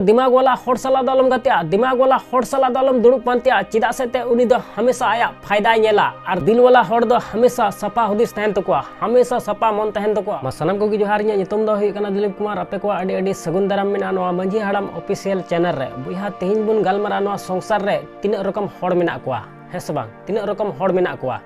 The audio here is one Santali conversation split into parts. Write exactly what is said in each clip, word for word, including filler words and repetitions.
ᱫᱤᱢᱟᱜᱽ ᱣᱟᱞᱟ ᱦᱚᱲ ᱥᱟᱞᱟᱜ ᱫᱚ ᱟᱞᱚᱢ ᱜᱟᱛᱮᱜᱼᱟ, ᱫᱤᱢᱟᱜᱽ ᱣᱟᱞᱟ ᱦᱚᱲ ᱥᱟᱞᱟᱜ ᱫᱚ ᱟᱞᱚᱢ ᱫᱩᱲᱩᱵ ᱯᱟᱱᱛᱮᱜᱼᱟ᱾ ᱪᱮᱫᱟᱜ ᱥᱮ ᱛᱮ ᱩᱱᱤ ᱫᱚ ᱦᱟᱢᱮᱥᱟ ᱟᱭᱟᱜ ᱯᱷᱟᱭᱫᱟᱭ ᱧᱮᱞᱟ, ᱟᱨ ᱫᱤᱞ ᱣᱟᱞᱟ ᱦᱚᱲ ᱫᱚ ᱦᱟᱢᱮᱥᱟ ᱥᱟᱯᱟ ᱦᱩᱫᱤᱥ ᱛᱟᱦᱮᱱ ᱛᱟᱠᱚᱣᱟ, ᱦᱟᱢᱮᱥᱟ ᱥᱟᱯᱟ ᱢᱚᱱ ᱛᱟᱦᱮᱱ ᱛᱟᱠᱚᱣᱟ᱾ ᱢᱟ ᱥᱟᱱᱟᱢ ᱠᱚᱜᱮ ᱡᱚᱦᱟᱨ, ᱤᱧᱟᱹᱜ ᱧᱩᱛᱩᱢ ᱫᱚ ᱦᱩᱭᱩᱜ ᱠᱟᱱᱟ ᱫᱤᱞᱤᱯ ᱠᱩᱢᱟᱨ᱾ ᱟᱯᱮ ᱠᱚᱣᱟᱜ ᱟᱹᱰᱤ ᱟᱹᱰᱤ ᱥᱟᱹᱜᱩᱱ ᱫᱟᱨᱟᱢ ᱢᱮᱱᱟᱜᱼᱟ ᱱᱚᱣᱟ ᱢᱟᱹᱡᱷᱤ ᱦᱟᱲᱟᱢ ᱚᱯᱷᱤᱥᱤᱭᱟᱞ ᱪᱮᱱᱮᱞ ᱨᱮ᱾ ᱵᱚᱭᱦᱟ, ᱛᱮᱦᱮᱧ ᱵᱚᱱ ᱜᱟᱞᱢᱟᱨᱟᱜᱼᱟ ᱱᱚᱣᱟ ᱥᱚᱝᱥᱟᱨ ᱨᱮ ᱛᱤᱱᱟᱹᱜ ᱨᱚᱠᱚᱢ ᱦᱚᱲ ᱢᱮᱱᱟᱜ ᱠᱚᱣᱟ, ᱦᱮᱸ ᱥᱮ ᱵᱟᱝ? ᱛᱤᱱᱟᱹᱜ ᱨᱚᱠᱚᱢ ᱦᱚᱲ ᱢᱮᱱᱟᱜ ᱠᱚᱣᱟ᱾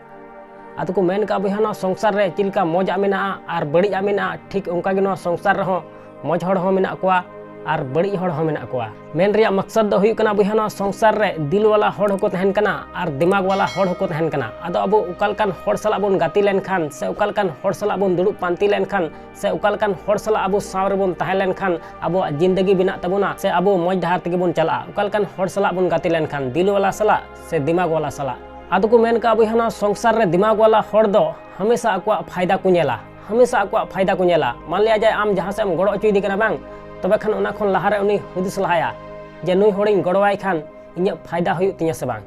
ᱟᱫᱚ ᱠᱚ ᱢᱮᱱ ᱠᱟᱜᱼᱟ, ᱵᱚᱭᱦᱟ, ᱱᱚᱣᱟ ᱥᱚᱝᱥᱟᱨ ᱨᱮ ᱪᱮᱫ ᱞᱮᱠᱟ ᱢᱚᱡᱟᱜ ᱢᱮᱱᱟᱜᱼᱟ ᱟᱨ ᱵᱟᱹᱲᱤᱡᱟᱜ ᱢᱮᱱᱟᱜᱼᱟ, ᱴᱷᱤᱠ ᱚᱱᱠᱟ ᱜᱮ ᱱᱚᱣᱟ ᱥᱚᱝᱥᱟᱨ ᱨᱮᱦᱚᱸ ᱢᱚᱡᱽ ᱦᱚᱲ ᱦᱚᱸ ᱢᱮᱱᱟᱜ ᱠᱚᱣᱟ ᱟᱨ ᱵᱟᱹᱲᱤᱡ ᱦᱚᱲ ᱦᱚᱸ ᱢᱮᱱᱟᱜ ᱠᱚᱣᱟ᱾ ᱢᱮᱱ ᱨᱮᱭᱟᱜ ᱢᱟᱠᱥᱟᱫ ᱫᱚ ᱦᱩᱭᱩᱜ ᱠᱟᱱᱟ, ᱵᱚᱭᱦᱟ, ᱱᱚᱣᱟ ᱥᱚᱝᱥᱟᱨ ᱨᱮ ᱫᱤᱞ ᱣᱟᱞᱟ ᱦᱚᱲ ᱦᱚᱸᱠᱚ ᱛᱟᱦᱮᱱ ᱠᱟᱱᱟ ᱟᱨ ᱫᱤᱢᱟᱜᱽ ᱣᱟᱞᱟ ᱦᱚᱲ ᱦᱚᱸᱠᱚ ᱛᱟᱦᱮᱱ ᱠᱟᱱᱟ᱾ ᱟᱫᱚ ᱟᱵᱚ ᱚᱠᱟ ᱞᱮᱠᱟᱱ ᱦᱚᱲ ᱥᱟᱞᱟᱜ ᱵᱚᱱ ᱜᱟᱛᱮ ᱞᱮᱱᱠᱷᱟᱱ ᱥᱮ ᱚᱠᱟ ᱞᱮᱠᱟᱱ ᱦᱚᱲ ᱥᱟᱞᱟᱜ ᱵᱚᱱ ᱫᱩᱲᱩᱵ ᱯᱟᱱᱛᱮ ᱞᱮᱱᱠᱷᱟᱱ ᱥᱮ ᱚᱠᱟ ᱞᱮᱠᱟᱱ ᱦᱚᱲ ᱥᱟᱞᱟᱜ ᱟᱵᱚ ᱥᱟᱶ ᱨᱮᱵᱚᱱ ᱛᱟᱦᱮᱸ ᱞᱮᱱᱠᱷᱟᱱ ᱟᱵᱚᱣᱟᱜ ᱡᱤᱱᱫᱟᱹᱜᱤ ᱵᱮᱱᱟᱜ ᱛᱟᱵᱚᱱᱟ ᱥᱮ ᱟᱵᱚ ᱢᱚᱡᱽ ᱰᱟᱦᱟᱨ ᱛᱮᱜᱮ ᱵᱚᱱ ᱪᱟᱞᱟᱜᱼᱟ, ᱚᱠᱟ ᱞᱮᱠᱟᱱ ᱦᱚᱲ ᱥᱟᱞᱟᱜ ᱵᱚᱱ ᱜᱟᱛᱮ ᱞᱮᱱᱠᱷᱟᱱ, ᱫᱤᱞ ᱣᱟᱞᱟ ᱥᱟᱞᱟᱜ ᱥᱮ ᱫᱤᱢᱟᱜᱽ ᱣᱟᱞᱟ ᱥᱟᱞᱟᱜ᱾ ᱟᱫᱚ ᱠᱚ ᱢᱮᱱ ᱠᱟᱜᱼᱟ, ᱵᱚᱭᱦᱟ, ᱱᱚᱣᱟ ᱥᱚᱝᱥᱟᱨ ᱨᱮ ᱫᱤᱢᱟᱜᱽ ᱣᱟᱞᱟ ᱦᱚᱲ ᱫᱚ ᱦᱟᱢᱮᱥᱟ ᱟᱠᱚᱣᱟᱜ ᱯᱷᱟᱭᱫᱟ ᱠᱚ ᱧᱮᱞᱟ, ᱦᱟᱢᱮᱥᱟ ᱟᱠᱚᱣᱟᱜ ᱯᱷᱟᱭᱫᱟ ᱠᱚ ᱧᱮᱞᱟ᱾ ᱢᱟᱱ ᱞᱤᱭᱟ ᱡᱟᱭ, ᱟᱢ ᱡᱟᱦᱟᱸ ᱥᱮᱫ ᱮᱢ ᱜᱚᱲᱚ ᱦᱚᱪᱚᱭᱮᱫᱮ ᱠᱟᱱᱟ ᱵᱟᱝ, ᱛᱚᱵᱮ ᱠᱷᱟᱱ ᱚᱱᱟ ᱠᱷᱚᱱ ᱞᱟᱦᱟᱨᱮ ᱩᱱᱤ ᱦᱩᱫᱤᱥ ᱞᱟᱦᱟᱭᱟ ᱡᱮ ᱱᱩᱭ ᱦᱚᱲᱤᱧ ᱜᱚᱲᱚᱣᱟᱭ ᱠᱷᱟᱱ ᱤᱧᱟᱹᱜ ᱯᱷᱟᱭᱫᱟ ᱦᱩᱭᱩᱜ ᱛᱤᱧᱟᱹ ᱥᱮ ᱵᱟᱝ᱾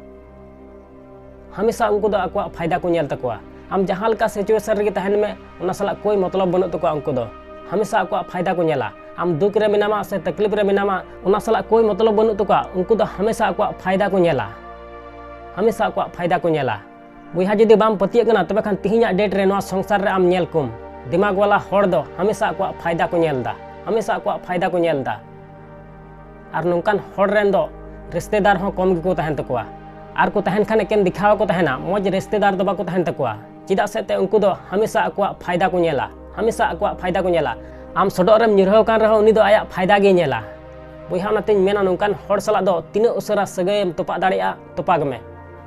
ᱦᱟᱢᱮᱥᱟ ᱩᱱᱠᱩ ᱫᱚ ᱟᱠᱚᱣᱟᱜ ᱯᱷᱟᱭᱫᱟ ᱠᱚ ᱧᱮᱞ ᱛᱟᱠᱚᱣᱟ᱾ ᱟᱢ ᱡᱟᱦᱟᱸ ᱞᱮᱠᱟ ᱥᱤᱪᱩᱭᱮᱥᱚᱱ ᱨᱮᱜᱮ ᱛᱟᱦᱮᱱ ᱢᱮ, ᱚᱱᱟ ᱥᱟᱞᱟᱜ ᱠᱳᱭ ᱢᱚᱛᱞᱚᱵ ᱵᱟᱹᱱᱩᱜ ᱛᱟᱠᱚᱣᱟ ᱩᱱᱠᱩ ᱫᱚ᱾ ᱦᱟᱢᱮᱥᱟ ᱟᱠᱚᱣᱟᱜ ᱯᱷᱟᱭᱫᱟ ᱠᱚ ᱧᱮᱞᱟ᱾ ᱟᱢ ᱫᱩᱠ ᱨᱮ ᱢᱮᱱᱟᱢᱟ ᱥᱮ ᱛᱟᱠᱞᱤᱯ ᱨᱮ ᱢᱮᱱᱟᱢᱟ, ᱚᱱᱟ ᱥᱟᱞᱟᱜ ᱠᱳᱭ ᱢᱚᱛᱞᱚᱵ ᱵᱟᱹᱱᱩᱜ ᱛᱟᱠᱚᱣᱟ᱾ ᱩᱱᱠᱩ ᱫᱚ ᱦᱟᱢᱮᱥᱟ ᱟᱠᱚᱣᱟᱜ ᱯᱷᱟᱭᱫᱟ ᱠᱚ ᱧᱮᱞᱟ, ᱦᱟᱢᱮᱥᱟ ᱟᱠᱚᱣᱟᱜ ᱯᱷᱟᱭᱫᱟ ᱠᱚ ᱧᱮᱞᱟ᱾ ᱵᱚᱭᱦᱟ, ᱡᱩᱫᱤ ᱵᱟᱢ ᱯᱟᱹᱛᱭᱟᱹᱜ ᱠᱟᱱᱟ, ᱛᱚᱵᱮ ᱠᱷᱟᱱ ᱛᱤᱦᱤᱧᱟᱜ ᱰᱮᱴ ᱨᱮ ᱱᱚᱣᱟ ᱥᱚᱝᱥᱟᱨ ᱨᱮ ᱟᱢ ᱧᱮᱞ ᱠᱚᱢ, ᱫᱤᱢᱟᱜᱽ ᱣᱟᱞᱟ ᱦᱚᱲ ᱫᱚ ᱦᱟᱢᱮᱥᱟ ᱟᱠᱚᱣᱟᱜ ᱯᱷᱟᱭᱫᱟ ᱠᱚ ᱧᱮᱞ ᱮᱫᱟ, ᱦᱟᱢᱮᱥᱟ ᱟᱠᱚᱣᱟᱜ ᱯᱷᱟᱭᱫᱟ ᱠᱚ ᱧᱮᱞ ᱮᱫᱟ᱾ ᱟᱨ ᱱᱚᱝᱠᱟᱱ ᱦᱚᱲ ᱨᱮᱱ ᱫᱚ ᱨᱤᱥᱛᱮᱫᱟᱨ ᱦᱚᱸ ᱠᱚᱢ ᱜᱮᱠᱚ ᱛᱟᱦᱮᱱ ᱛᱟᱠᱚᱣᱟ᱾ ᱟᱨ ᱠᱚ ᱛᱟᱦᱮᱱ ᱠᱷᱟᱱ ᱮᱠᱮᱱ ᱫᱮᱠᱷᱟᱣ ᱠᱚ ᱛᱟᱦᱮᱱᱟ, ᱢᱚᱡᱽ ᱨᱤᱥᱛᱮᱫᱟᱨ ᱫᱚ ᱵᱟᱠᱚ ᱛᱟᱦᱮᱱ ᱛᱟᱠᱚᱣᱟ᱾ ᱪᱮᱫᱟᱜ ᱥᱮ ᱛᱮ ᱩᱱᱠᱩ ᱫᱚ ᱦᱟᱢᱮᱥᱟ ᱟᱠᱚᱣᱟᱜ ᱯᱷᱟᱭᱫᱟ ᱠᱚ ᱧᱮᱞᱟ, ᱦᱟᱢᱮᱥᱟ ᱟᱠᱚᱣᱟᱜ ᱯᱷᱟᱭᱫᱟ ᱠᱚ ᱧᱮᱞᱟ᱾ ᱟᱢ ᱥᱚᱰᱚᱜ ᱨᱮᱢ ᱧᱩᱨᱦᱟᱹᱣ ᱟᱠᱟᱱ ᱨᱮᱦᱚᱸ ᱩᱱᱤ ᱫᱚ ᱟᱭᱟᱜ ᱯᱷᱟᱭᱫᱟ ᱜᱮᱭ ᱧᱮᱞᱟ᱾ ᱵᱚᱭᱦᱟ, ᱚᱱᱟᱛᱮᱧ ᱢᱮᱱᱟ, ᱱᱚᱝᱠᱟᱱ ᱦᱚᱲ ᱥᱟᱞᱟᱜ ᱫᱚ ᱛᱤᱱᱟᱹᱜ ᱩᱥᱟᱹᱨᱟ ᱥᱟᱹᱜᱟᱹᱭᱮᱢ ᱛᱚᱯᱟᱜ ᱫᱟᱲᱮᱭᱟᱜᱼᱟ, ᱛᱚᱯᱟᱜᱽ ᱢᱮ᱾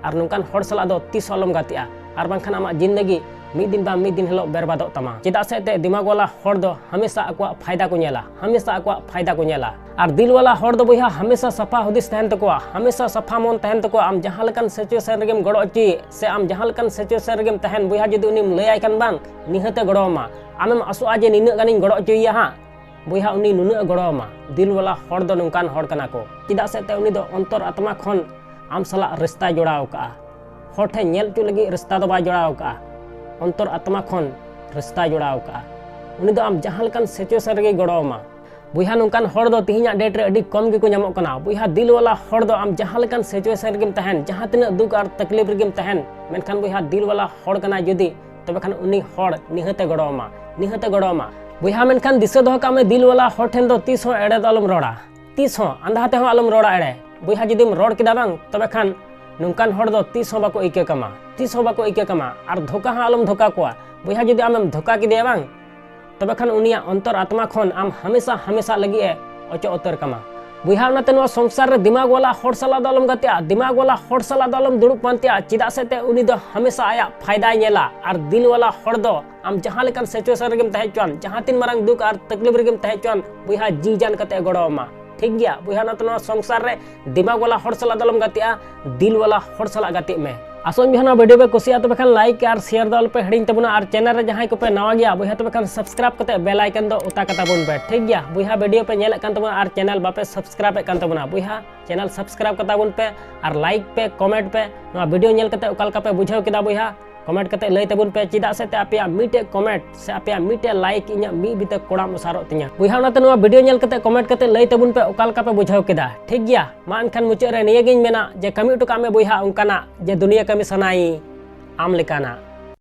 ᱟᱨ ᱱᱚᱝᱠᱟᱱ ᱦᱚᱲ ᱥᱟᱞᱟᱜ ᱫᱚ ᱛᱤᱥ ᱦᱚᱸ ᱟᱞᱚᱢ ᱜᱟᱛᱮᱜᱼᱟ, ᱟᱨ ᱵᱟᱝᱠᱷᱟᱱ ᱟᱢᱟᱜ ᱡᱤᱱᱫᱟᱹᱜᱤ ᱢᱤᱫ ᱫᱤᱱ ᱵᱟᱝ ᱢᱤᱫ ᱫᱤᱱ ᱦᱤᱞᱳᱜ ᱵᱮᱨᱵᱟᱫᱚᱜ ᱛᱟᱢᱟ᱾ ᱪᱮᱫᱟᱜ ᱥᱮ ᱮᱱᱛᱮᱫ ᱫᱤᱢᱟᱜᱽ ᱣᱟᱞᱟ ᱦᱚᱲ ᱫᱚ ᱦᱟᱢᱮᱥᱟ ᱟᱠᱚᱣᱟᱜ ᱯᱷᱟᱭᱫᱟ ᱠᱚ ᱧᱮᱞᱟ, ᱦᱟᱢᱮᱥᱟ ᱟᱠᱚᱣᱟᱜ ᱯᱷᱟᱭᱫᱟ ᱠᱚ ᱧᱮᱞᱟ᱾ ᱟᱨ ᱫᱤᱞ ᱣᱟᱞᱟ ᱦᱚᱲ ᱫᱚ, ᱵᱚᱭᱦᱟ, ᱦᱟᱢᱮᱥᱟ ᱥᱟᱯᱷᱟ ᱦᱩᱫᱤᱥ ᱛᱟᱦᱮᱱ ᱛᱟᱠᱚᱣᱟ, ᱦᱟᱢᱮᱥᱟ ᱥᱟᱯᱷᱟ ᱢᱚᱱ ᱛᱟᱦᱮᱱ ᱛᱟᱠᱚᱣᱟ᱾ ᱟᱢ ᱡᱟᱦᱟᱸ ᱞᱮᱠᱟᱱ ᱥᱤᱪᱩᱭᱮᱥᱚᱱ ᱨᱮᱜᱮᱢ ᱜᱚᱲᱚ ᱦᱚᱪᱚᱭᱮ ᱥᱮ ᱟᱢ ᱡᱟᱦᱟᱸ ᱞᱮᱠᱟᱱ ᱥᱤᱪᱩᱭᱮᱥᱚᱱ ᱨᱮᱜᱮᱢ ᱛᱟᱦᱮᱱ, ᱵᱚᱭᱦᱟ, ᱡᱩᱫᱤ ᱩᱱᱤᱢ ᱞᱟᱹᱭᱟᱭ ᱠᱷᱟᱱ ᱵᱟᱝ, ᱱᱤᱦᱟᱹᱛᱮ ᱜᱚᱲᱚ ᱟᱢᱟ᱾ ᱟᱢᱮᱢ ᱟᱥᱚᱜᱼᱟ ᱡᱮ ᱱᱤᱱᱟᱹᱜ ᱜᱟᱱᱤᱧ ᱜᱚᱲᱚ ᱦᱚᱪᱚᱭᱮᱭᱟ ᱦᱟᱸᱜ, ᱵᱚᱭᱦᱟ, ᱩᱱᱤ ᱱᱩᱱᱟᱹᱜ ᱮ ᱜᱚᱲᱚ ᱟᱢᱟ᱾ ᱫᱤᱞ ᱣᱟᱞᱟ ᱦᱚᱲ ᱫᱚ ᱱᱚᱝᱠᱟᱱ ᱦᱚᱲ ᱠᱟᱱᱟ ᱠᱚ᱾ ᱪᱮᱫᱟᱜ ᱥᱮ ᱮᱱᱛᱮᱫ ᱩᱱᱤ ᱫᱚ ᱚᱱᱛᱚᱨ ᱟᱛᱢᱟ ᱠᱷᱚᱱ ᱟᱢ ᱥᱟᱞᱟᱜ ᱨᱤᱥᱛᱟᱭ ᱡᱚᱲᱟᱣ ᱠᱟᱜᱼᱟ᱾ ᱦᱚᱲ ᱴᱷᱮᱱ ᱧᱮᱞ ᱦᱚᱪᱚ ᱞᱟᱹᱜᱤᱫ ᱨᱤᱥᱛᱟ ᱫᱚ ᱵᱟᱭ ᱡᱚᱲᱟᱣ ᱠᱟᱜᱼᱟ, ᱚᱱᱛᱚᱨ ᱟᱛᱢᱟ ᱠᱷᱚᱱ ᱨᱤᱥᱛᱟᱭ ᱡᱚᱲᱟᱣ ᱠᱟᱜᱼᱟ᱾ ᱩᱱᱤ ᱫᱚ ᱟᱢ ᱡᱟᱦᱟᱸ ᱞᱮᱠᱟᱱ ᱥᱤᱪᱩᱭᱮᱥᱚᱱ ᱨᱮᱜᱮᱭ ᱜᱚᱲᱚ ᱟᱢᱟ᱾ ᱵᱚᱭᱦᱟ, ᱱᱚᱝᱠᱟᱱ ᱦᱚᱲ ᱫᱚ ᱛᱤᱦᱤᱧᱟᱜ date ᱨᱮ ᱟᱹᱰᱤ ᱠᱚᱢ ᱜᱮᱠᱚ ᱧᱟᱢᱚᱜ ᱠᱟᱱᱟ᱾ ᱵᱚᱭᱦᱟ, ᱫᱤᱞ ᱣᱟᱞᱟ ᱦᱚᱲ ᱫᱚ ᱟᱢ ᱡᱟᱦᱟᱸ ᱞᱮᱠᱟᱱ situation ᱨᱮᱜᱮᱢ ᱛᱟᱦᱮᱱ, ᱡᱟᱦᱟᱸ ᱛᱤᱱᱟᱹᱜ ᱫᱩᱠ ᱟᱨ ᱛᱟᱠᱞᱤᱯ ᱨᱮᱜᱮᱢ ᱛᱟᱦᱮᱱ, ᱢᱮᱱᱠᱷᱟᱱ ᱵᱚᱭᱦᱟ, ᱫᱤᱞ ᱣᱟᱞᱟ ᱦᱚᱲ ᱠᱟᱱᱟᱭ ᱡᱩᱫᱤ, ᱛᱚᱵᱮ ᱠᱷᱟᱱ ᱩᱱᱤ ᱦᱚᱲ ᱱᱤᱦᱟᱹᱛᱮ ᱜᱚᱲᱚ ᱟᱢᱟ, ᱱᱤᱦᱟᱹᱛᱮ ᱜᱚᱲᱚ ᱟᱢᱟ᱾ ᱵᱚᱭᱦᱟ, ᱢᱮᱱᱠᱷᱟᱱ ᱫᱤᱥᱟᱹ ᱫᱚᱦᱚ ᱠᱟᱜ ᱢᱮ, ᱫᱤᱞ ᱣᱟᱞᱟ ᱦᱚᱲ ᱴᱷᱮᱱ ᱫᱚ ᱛᱤᱥ ᱦᱚᱸ ᱮᱲᱮ ᱫᱚ ᱟᱞᱚᱢ ᱨᱚᱲᱟ, ᱛᱤᱥ ᱦᱚᱸ ᱟᱸᱫᱷᱟ ᱛᱮᱦᱚᱸ ᱟᱞᱚᱢ ᱨᱚᱲᱟ ᱮᱲᱮ᱾ ᱵᱚᱭᱦᱟ, ᱡᱩᱫᱤᱢ ᱨᱚᱲ ᱠᱮᱫᱟ ᱵᱟᱝ, ᱛᱚᱵᱮ ᱠᱷᱟᱱ ᱱᱚᱝᱠᱟᱱ ᱦᱚᱲ ᱫᱚ ᱛᱤᱥ ᱦᱚᱸ ᱵᱟᱠᱚ ᱤᱠᱟᱹ ᱠᱟᱢᱟ, ᱛᱤᱥ ᱦᱚᱸ ᱵᱟᱠᱚ ᱤᱠᱟᱹ ᱠᱟᱢᱟ᱾ ᱟᱨ ᱫᱷᱳᱠᱟ ᱦᱚᱸ ᱟᱞᱚᱢ ᱫᱷᱳᱠᱟ ᱠᱚᱣᱟ᱾ ᱵᱚᱭᱦᱟ, ᱡᱩᱫᱤ ᱟᱢᱮᱢ ᱫᱷᱳᱠᱟ ᱠᱮᱫᱮᱭᱟ ᱵᱟᱝ, ᱛᱚᱵᱮ ᱠᱷᱟᱱ ᱩᱱᱤᱭᱟᱜ ᱚᱱᱛᱚᱨ ᱟᱛᱢᱟ ᱠᱷᱚᱱ ᱟᱢ ᱦᱟᱢᱮᱥᱟ ᱦᱟᱢᱮᱥᱟ ᱞᱟᱹᱜᱤᱫ ᱮ ᱚᱪᱚᱜ ᱩᱛᱟᱹᱨ ᱠᱟᱢᱟ᱾ ᱵᱚᱭᱦᱟ, ᱚᱱᱟᱛᱮ ᱱᱚᱣᱟ ᱥᱚᱝᱥᱟᱨ ᱨᱮ ᱫᱤᱢᱟᱜᱽ ᱣᱟᱞᱟ ᱦᱚᱲ ᱥᱟᱞᱟᱜ ᱫᱚ ᱟᱞᱚᱢ ᱜᱟᱛᱮᱜᱼᱟ, ᱫᱤᱢᱟᱜᱽ ᱣᱟᱞᱟ ᱦᱚᱲ ᱥᱟᱞᱟᱜ ᱫᱚ ᱟᱞᱚᱢ ᱫᱩᱲᱩᱵ ᱯᱟᱱᱛᱮᱜᱼᱟ᱾ ᱪᱮᱫᱟᱜ ᱥᱮ ᱛᱮ ᱩᱱᱤ ᱫᱚ ᱦᱟᱢᱮᱥᱟ ᱟᱭᱟᱜ ᱯᱷᱟᱭᱫᱟᱭ ᱧᱮᱞᱟ᱾ ᱟᱨ ᱫᱤᱞ ᱣᱟᱞᱟ ᱦᱚᱲ ᱫᱚ ᱟᱢ ᱡᱟᱦᱟᱸ ᱞᱮᱠᱟᱱ situation ᱨᱮᱜᱮᱢ ᱛᱟᱦᱮᱸ ᱦᱚᱪᱚᱣᱟᱱ, ᱡᱟᱦᱟᱸ ᱛᱤᱱ ᱢᱟᱨᱟᱝ ᱫᱩᱠ ᱟᱨ ᱛᱟᱠᱞᱤᱯ ᱨᱮᱜᱮᱢ ᱛᱟᱦᱮᱸ ᱦᱚᱪᱚᱣᱟᱱ, ᱵᱚᱭᱦᱟ, ᱡᱤᱣᱤ ᱡᱟᱱ ᱠᱟᱛᱮ ᱮ ᱜᱚᱲᱚ ᱟᱢᱟ᱾ ᱴᱷᱤᱠ ᱜᱮᱭᱟ ᱵᱚᱭᱦᱟ, ᱚᱱᱟᱛᱮ ᱱᱚᱣᱟ ᱥᱚᱝᱥᱟᱨ ᱨᱮ ᱫᱤᱢᱟᱜᱽ ᱣᱟᱞᱟ ᱦᱚᱲ ᱥᱟᱞᱟᱜ ᱫᱚ ᱟᱞᱚᱢ ᱜᱟᱛᱮᱜᱼᱟ, ᱫᱤᱞ ᱣᱟᱞᱟ ᱦᱚᱲ ᱥᱟᱞᱟᱜ ᱜᱟᱛᱮᱜ ᱢᱮ᱾ ᱟᱥᱚᱜ ᱟᱹᱧ ᱵᱚᱭᱦᱟ, ᱱᱚᱣᱟ video ᱯᱮ ᱠᱩᱥᱤᱭᱟᱜᱼᱟ, ᱛᱚᱵᱮ ᱠᱷᱟᱱ like ᱟᱨ share ᱫᱚ ᱟᱞᱚᱯᱮ ᱦᱤᱲᱤᱧ ᱛᱟᱵᱚᱱᱟ᱾ ᱟᱨ channel ᱨᱮ ᱡᱟᱦᱟᱸᱭ ᱠᱚᱯᱮ ᱱᱟᱣᱟ ᱜᱮᱭᱟ ᱵᱚᱭᱦᱟ, ᱛᱚᱵᱮ ᱠᱷᱟᱱ subscribe ᱠᱟᱛᱮ bell icon ᱫᱚ ᱚᱛᱟ ᱠᱟᱛᱟ ᱵᱚᱱ ᱯᱮ᱾ ᱴᱷᱤᱠ ᱜᱮᱭᱟ ᱵᱚᱭᱦᱟ, video ᱯᱮ ᱧᱮᱞᱮᱫ ᱠᱟᱱ ᱛᱟᱵᱚᱱᱟ ᱟᱨ channel ᱵᱟᱯᱮ subscribe ᱮᱫ ᱠᱟᱱ ᱛᱟᱵᱚᱱᱟ ᱵᱚᱭᱦᱟ, channel subscribe ᱠᱟᱛᱟ ᱵᱚᱱ ᱯᱮ ᱟᱨ like ᱯᱮ, comment ᱯᱮ᱾ ᱱᱚᱣᱟ video ᱧᱮᱞ ᱠᱟᱛᱮ ᱚᱠᱟ ᱞᱮᱠᱟ ᱯᱮ ᱵᱩᱡᱷᱟᱹᱣ ᱠᱮᱫᱟ ᱵᱚᱭᱦᱟ, comment ᱠᱟᱛᱮ ᱞᱟᱹᱭ ᱛᱟᱵᱚᱱ ᱯᱮ᱾ ᱪᱮᱫᱟᱜ ᱥᱮ ᱛᱮ ᱟᱯᱮᱭᱟᱜ ᱢᱤᱫᱴᱮᱡ comment ᱥᱮ ᱟᱯᱮᱭᱟᱜ ᱢᱤᱫᱴᱮᱡ like ᱤᱧᱟᱹᱜ ᱢᱤᱫ ᱵᱤᱛᱟᱹ ᱠᱚᱲᱟᱢ ᱚᱥᱟᱨᱚᱜ ᱛᱤᱧᱟ ᱵᱚᱭᱦᱟ᱾ ᱚᱱᱟᱛᱮ ᱱᱚᱣᱟ video ᱧᱮᱞ ᱠᱟᱛᱮ comment ᱠᱟᱛᱮ ᱞᱟᱹᱭ ᱛᱟᱵᱚᱱ ᱯᱮ ᱚᱠᱟ ᱞᱮᱠᱟ ᱯᱮ ᱵᱩᱡᱷᱟᱹᱣ ᱠᱮᱫᱟ᱾ ᱴᱷᱤᱠ ᱜᱮᱭᱟ, ᱢᱟ ᱮᱱᱠᱷᱟᱱ ᱢᱩᱪᱟᱹᱫ ᱨᱮ ᱱᱤᱭᱟᱹ ᱜᱤᱧ ᱢᱮᱱᱟ ᱡᱮ ᱠᱟᱹᱢᱤ ᱦᱚᱴᱚ ᱠᱟᱜ ᱢᱮ ᱵᱚᱭᱦᱟ ᱚᱱᱠᱟᱱᱟᱜ ᱡᱮ ᱫᱩᱱᱤᱭᱟᱹ ᱠᱟᱹᱢᱤ ᱥᱟᱱᱟᱭᱤᱧ ᱟᱢ ᱞᱮᱠᱟᱱᱟᱜ᱾